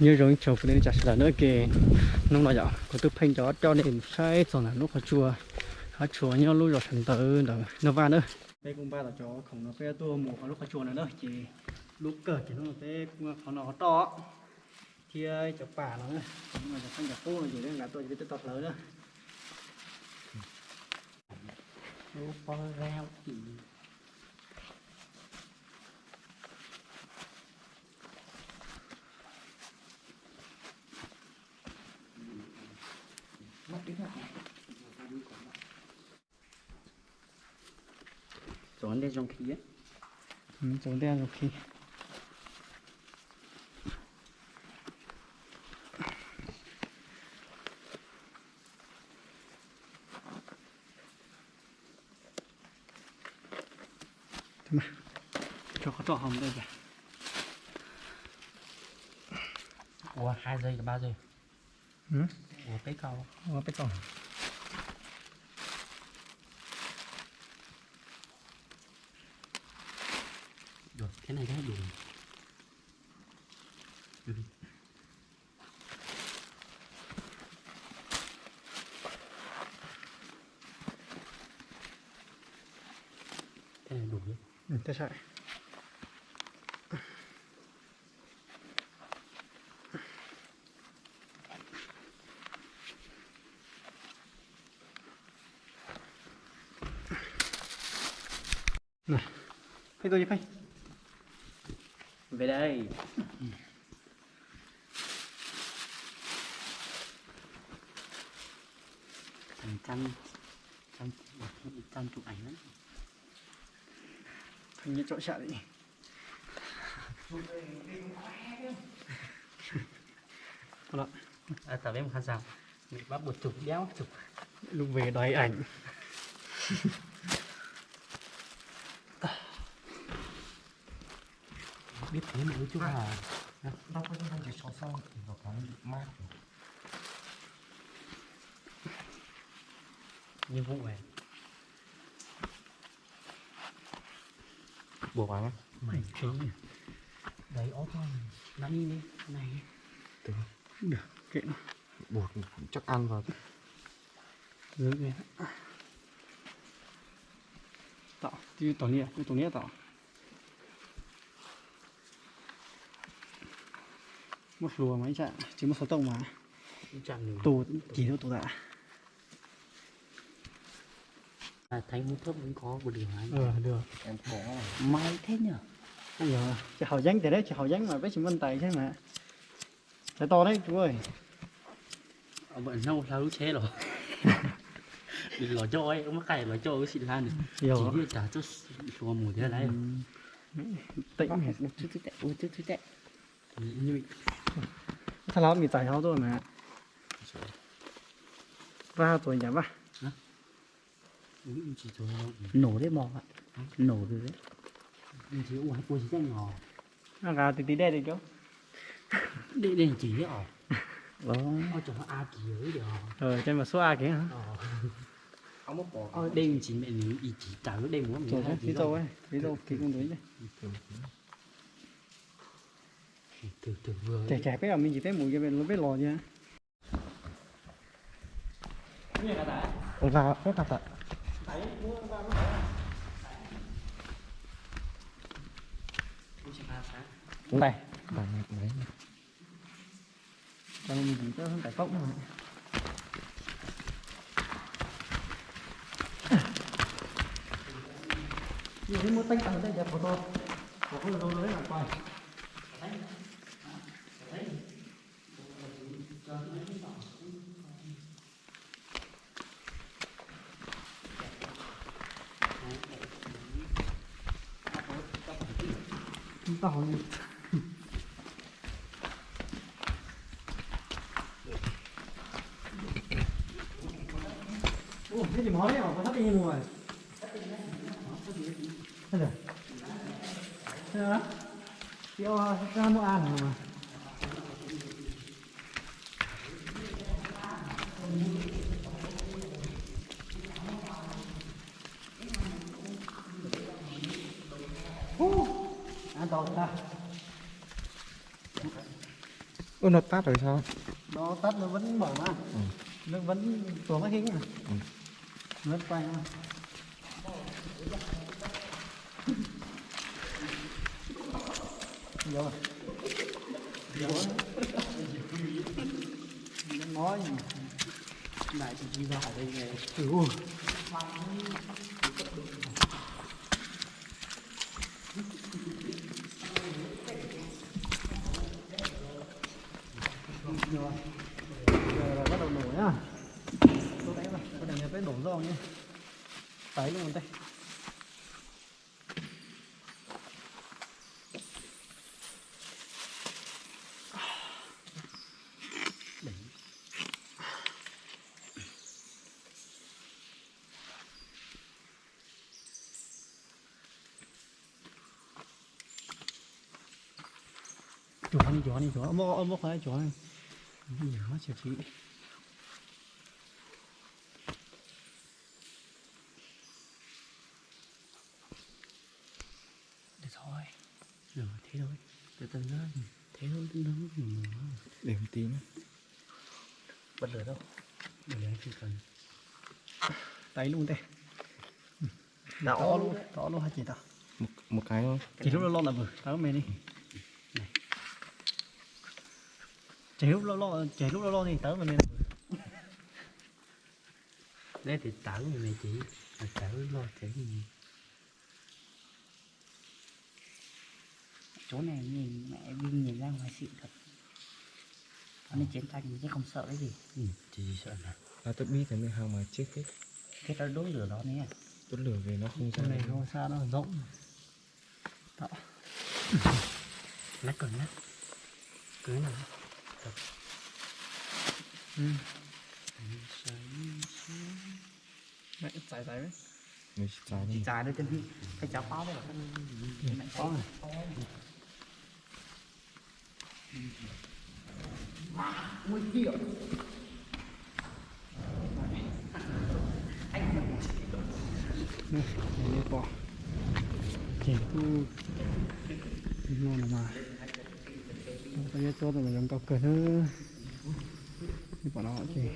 Nyob zoo ib tsoom kwv tij neej tsa sawv daws na, ke hnub no yom kuv twb pheej coj coj nej mus saib txog ntawm lub qhov tsua, qhov tsua nyob lub zos sawv ntawd ntawm Naj Vaj na. Peb kuj npaj tau cov khoom no peb tuaj mus hauv lub qhov tsua no na, ces lub kawg ces hnub no peb kuj qhov no qhov roj thiab cov pas no na, cov qeej cov qub no ces nqa tuaj ces peb twb tau hlawv na. Lub pob zeb. Txuas ntej zoo khi, txuas ntej zoo khi. Tso qhov roj hauv ntej. Ua hai giây ba giây. Ua peb câu. Ua peb câu. Được, thế này rất là đủ. Thế này đủ chứ? Ừ, thế sao? Pheej tuaj, pheej. Về đây. Căng, căng, căng chụp ảnh lắm. Thôi nhớ chỗ sạn đi. Thôi lắm. À, tao với một khán giả. Mẹ bắt buộc chụp, đéo chụp. Lúc về đòi ảnh. Biết thế mà ước chúc hả? Đâu có, không chỉ so sánh thì nó có mát rồi. Nhiệm vụ này. Buộc vào. Mày trứng. Đấy, ót thôi. Nắm đi, đi. Này. Được, kệ nó. Buộc chắc ăn vào. Tỏ, tỏ nghĩa, tỏ nghĩa tỏ. Muab hlua mas ib tsam tsis muaj xov tooj mas tus kis lub tus tas. Thấy mua thuốc cũng có một điều hả? Ờ, được. Em có. May thế nhỉ? Tsis haus yeeb tiag, tsis haus yeeb mas peb tsis muaj ntais thiab mas. Sawv to deb tsuv. Hnub hla lub tsheb los, los coj, muab qaij los coj ua si hla nws. Yog. Tsis tiaj cas txoj hlua mus thiab lawm. Thaij lawm me txais hauv tuaj mas. Vaj tuaj ncav vaj. Nổ thế mò ạ. Nổ rồi đấy. Nqa ti ti dej đi chú. Dej, dej ntsig thiab os. Oj, cov a kis. Ờ, cho mà số A kìa hả? Dej ntsig mẹ nws ib kis tawm dej mus. Ví dụ ấy, ví dụ kis con đấy. Chè chè peb los me ntsis peb mus, peb los peb los chứ. Ua peb pab tawm. Ntag. Cov no me ntsis peb ntawm paub no. Yus twb muab teeb tag tej cov qhov to, qhov qhov zoo no peb mam pais. Tau hauv. Ua, tsis mov li os, koj thab ti mus. Tsis muaj a no mas. Ub, a tau tag. Ub, nó tắt rồi sao? Nó tắt nó vẫn mở mà. Nó vẫn tuồng nó hính mà. Nó vẫn quay mà. Rồi. Rồi. Nó nói gì? Lại thì đi ra khỏi đây này. Ừ. Rồi, giờ là bắt đầu đổ nhá. Tôi đánh vào, tôi đánh vào cái đổ dầu nhé. Tải luôn đây. Chuav ni, chuav ni, chuav, muab, muab qhov chuav. Yog tsis tsis. Để thôi. Rồi, thế thôi. Từ từ nhá. Thế thôi, từ từ. Để một tí nhá. Bật lửa đâu? Bật lửa từ từ. Đáy luôn đây. Tao lub, tao lub haj ces tau. Một, một cái thôi. Ces lub loj loj ntawd, tau lub me li. Ces lub loj loj, ces lub loj loj li tau me me. Neb tis tawv me ces, tawv loj ces. Chỗ này nhìn mẹ Vinh nhìn ra ngoài xịn thật. Có nên chiến tranh chứ không sợ cái gì. Ừ, chỉ sợ là. Tao biết thì mày hăng mà chết hết. Cái đó đốt lửa đó nè. Đốt lửa về nó không ra. Chỗ này không sao, nó rộng. Đó. Lát còn lát. Cứ là. Tập. Ừ. Mày chạy chạy đấy. Mày chạy chạy đi. Chạy đâu chân đi. Cái cháo páo đấy là. Mày có này. Neb pom ces kuj no no mas, peb yuav tuaj mas zoo nkauj kawg na. Neb pom no ces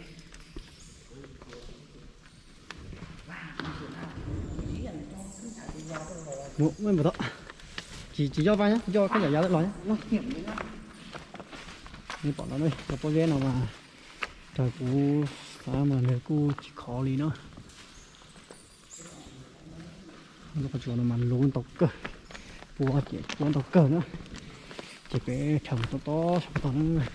Tsis, tsis yog vaj, yog koj yam yav los. Neb pom no, cov pob zeb no mas raws kuv xav mas nws kuj tsis khov li no. Lub qhov tsua no mas luv ntau kawg, pua ces pua ntau kawg na. Ces peb rhawv mus tob tob saum tog na.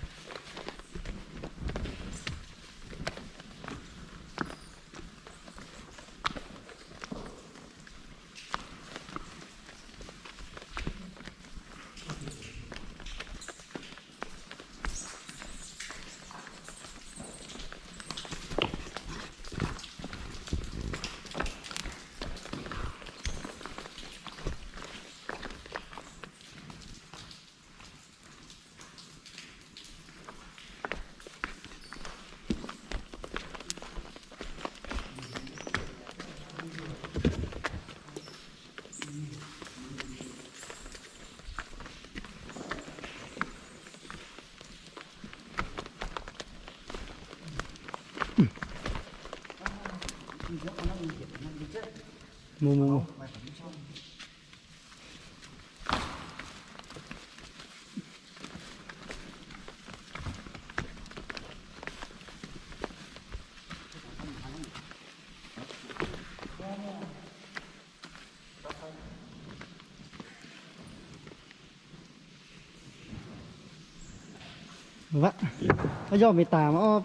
Mus mus mus. Vam, yog me tas mas.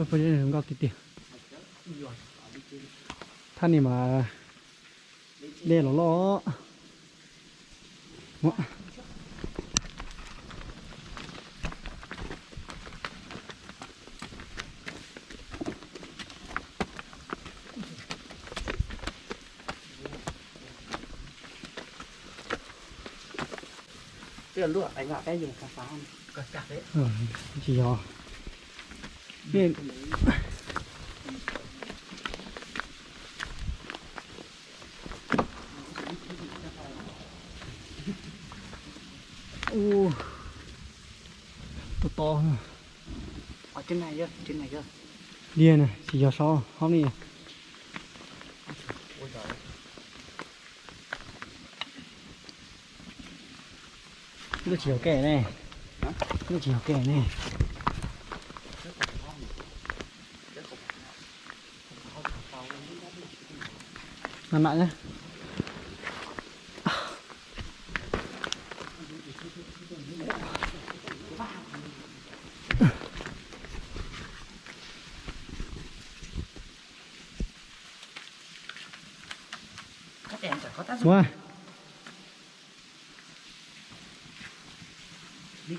Peb zoo nkauj tiag tiag. Thaj ni mas dej los loj. Luaj, peb yuav khám phá. Tsis yog. Ua, to to. Diag na, tsis yog sab hauv ne. Lub tsis yog ke ne. Lub tsis yog ke ne. Mam mam na. Ua.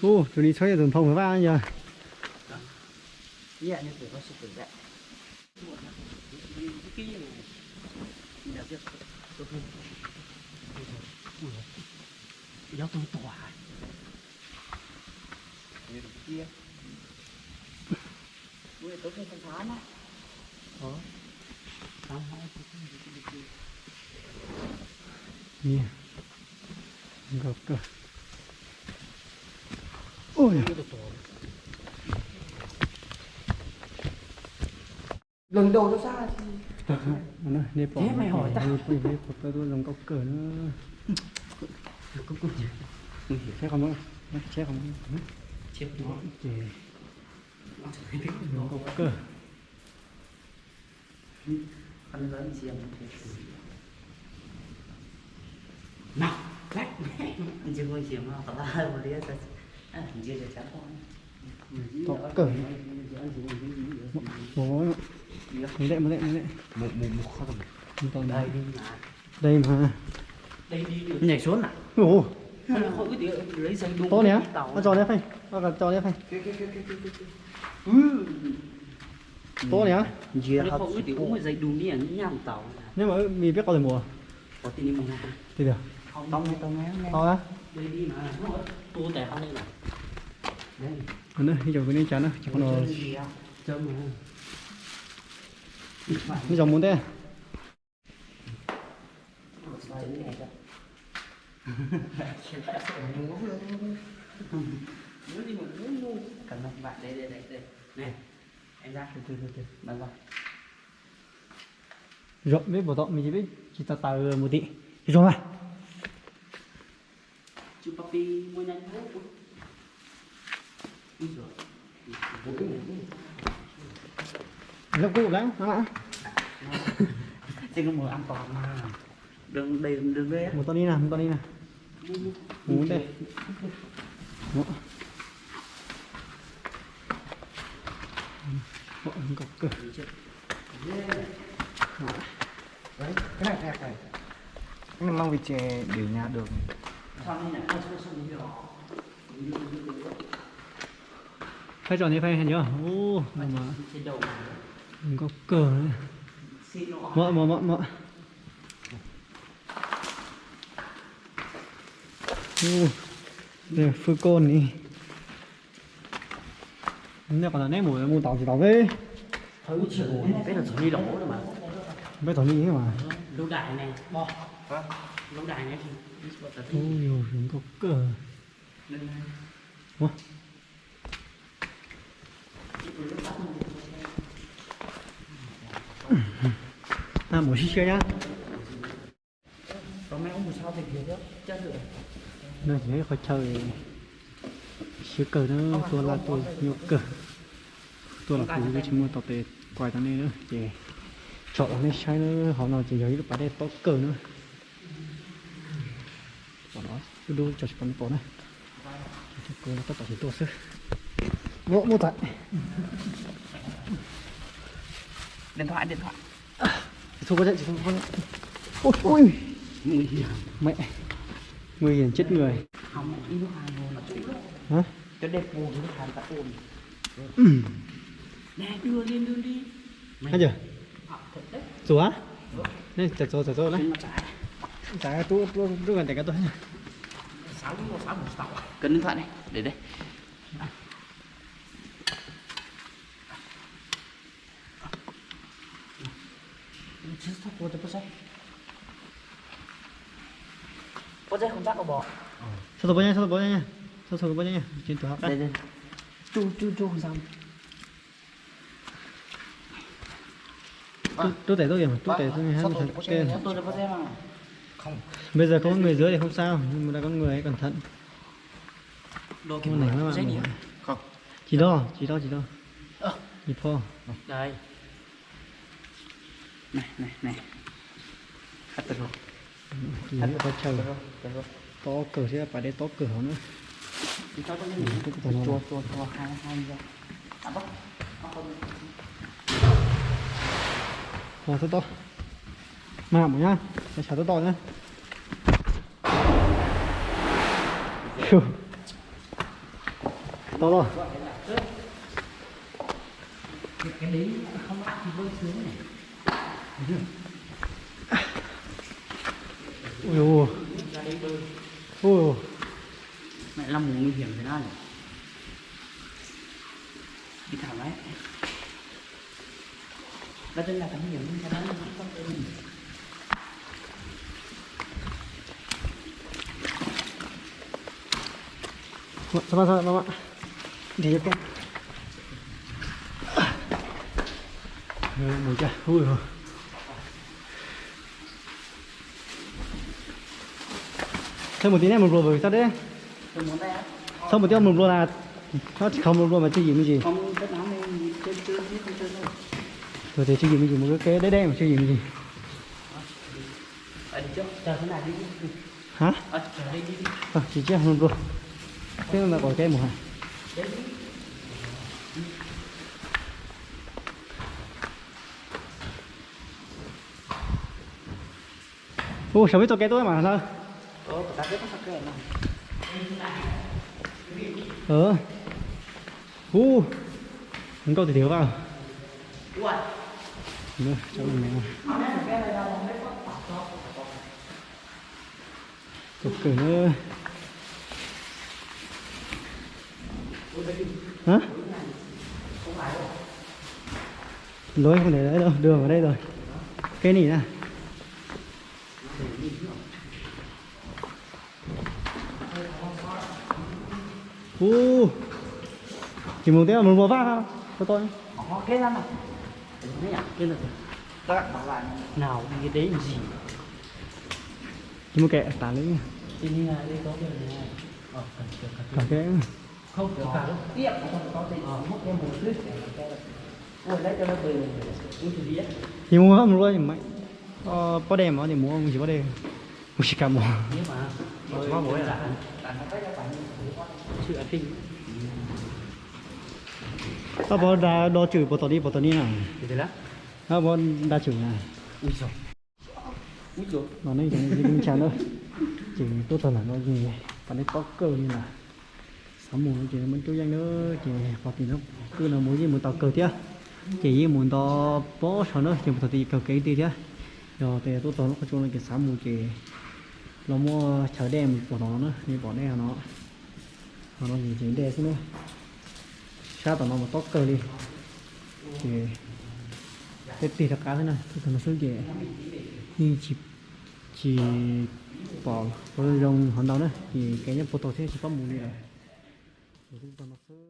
Ua, tus ni txhob yog tus nphau mus vaj yog. Nkaus kawg. Ua, nej pom peb qhov tau tuaj zoo nkauj kawg na. Saib qhov muag, saib qhov muag. Ces zoo nkauj kawg. Tau kawg. Mus dej, mus dej, mus dej. Dej mas. Nhảy xuống à? Ui, tau niam, tso liab feej, tso liab feej. Tau niam. Neb mas mis peb qhov lawm mus. Tau na. Ib zaug kuv nej cas na, ces qhov no. Ib zaug mus ntej. Zog, peb puas tau, me ntsis peb tsis tau taws mus tim. Zog mas. Lub kub lawm no. Mus tau li na, mus tau li na. Mus ntej. Nkauj kawg. Cái này, cái này, cái này. Cái này mang về chè để nhà được. Phaib tso nej phaib nyob. Ub, no mas nkauj kawg. Mom, mom, mom, mom. Ub, fwj koj ni. Nej qhov no neb mus mus tau tsis tau peb. Peb txog li mas. Ub, yus zoo nkauj kawg. Mus sib siab nyab. No ces qhov chaw siab kawg na, tuaj laj tuaj nyuaj kawg. Tuaj los kuv twb tsis muaj tau tes kuaj rau nej na, ces tsom rau nej saib na, hauv no ces yog ib lub pas dej tob kawg na. Pom no dub dub tso tsis pom nej pom na. Kuv no tab tom tsis tuaj xwb. Muaj muaj txais. Điện thoại, điện thoại. Tsis txhob, tsis txhob. Ui, ui. Mẹ. Nguy hiểm chết người. Hả? Hả chưa? Txuas? Neb txuas, txuas, txuas na. Txav tub, tub, tub ntes ko tuaj. Koj nws thaj ne, để đây. Sab tau pob nyiaj, sab tau pob nyiaj, sab tau pob nyiaj, tsis tus hab qab. Rub tes tuaj, rub tes tuaj. Bây giờ không có người dưới thì không sao, nhưng mà đã có người ấy cẩn thận. Ua neeg lawm. Tsis do, tsis do, tsis do. Ib pho. Qhov chaw tob kawg thiab, pas dej tob kawg hauv na. Ho tob tob. Mas mus na, sawv tob tob na. Tob los. Ui, ui. Mẹ, lắm nguy hiểm thế này. Đi thẳng đấy. Đó chính là cái nguy hiểm, cái đó nó không có cái gì. Sao, sao, sao, sao? Đi cho kìa. Ui, ui. Txhob mus tim nej mus nplua vwm txhob deb. Txhob mus tim nej mus nplua na. Txhob tsis khov mus nplua mas tsis yim me ntsis. Tus tias tsis yim me ntsis mus kev deb deb mas tsis yim me ntsis. Ha? Tsis tsiab mus nplua. Twb ntawm qhov kev mus ha. Ua, sawv peb txoj kev tuaj mas hlawv. Ua, nkauj tiag tiag vaj. Txog kawg na. Lối không để đấy đâu, đường ở đây rồi. Cái này nè. Ub, tsis mus thiab, mus nplua vaj, tau tau. Tsis mus kev tas li. Tsis mus vaj mus nplua, pob dej mas mus mus tsis pob dej, mus tsis kam mus. Ab, pov da do tswm puas tom li puas tom li na. Ab, pov da tswm na. No ne, cov neej tsa na, ces tuaj txog ntawm no ces pas dej tob kawg li lawm. Xav mus no ces muaj cuab yeej na, ces qhov tim no kwj no mus yeej mus tau kawg thiab, ces yeej mus nto pob saum na, ces mus txog tim kawg kev tid thiab. Yog tias tuaj txog lub qhov tsua no ces xav mus ces los muaj chaw dej mus puag tom no na, nej pom dej no. Qhov no ces dej xwb na. Sab tom no mas tob kawg li. Ces tej tig rov qab xwb na, tuaj txog no xwb ces yeej tsis, tsis pom qhov zoo hov ntau na, ces kev nyob puag tod thiab tsis paub mus li lawm. Tuaj txog no xwb.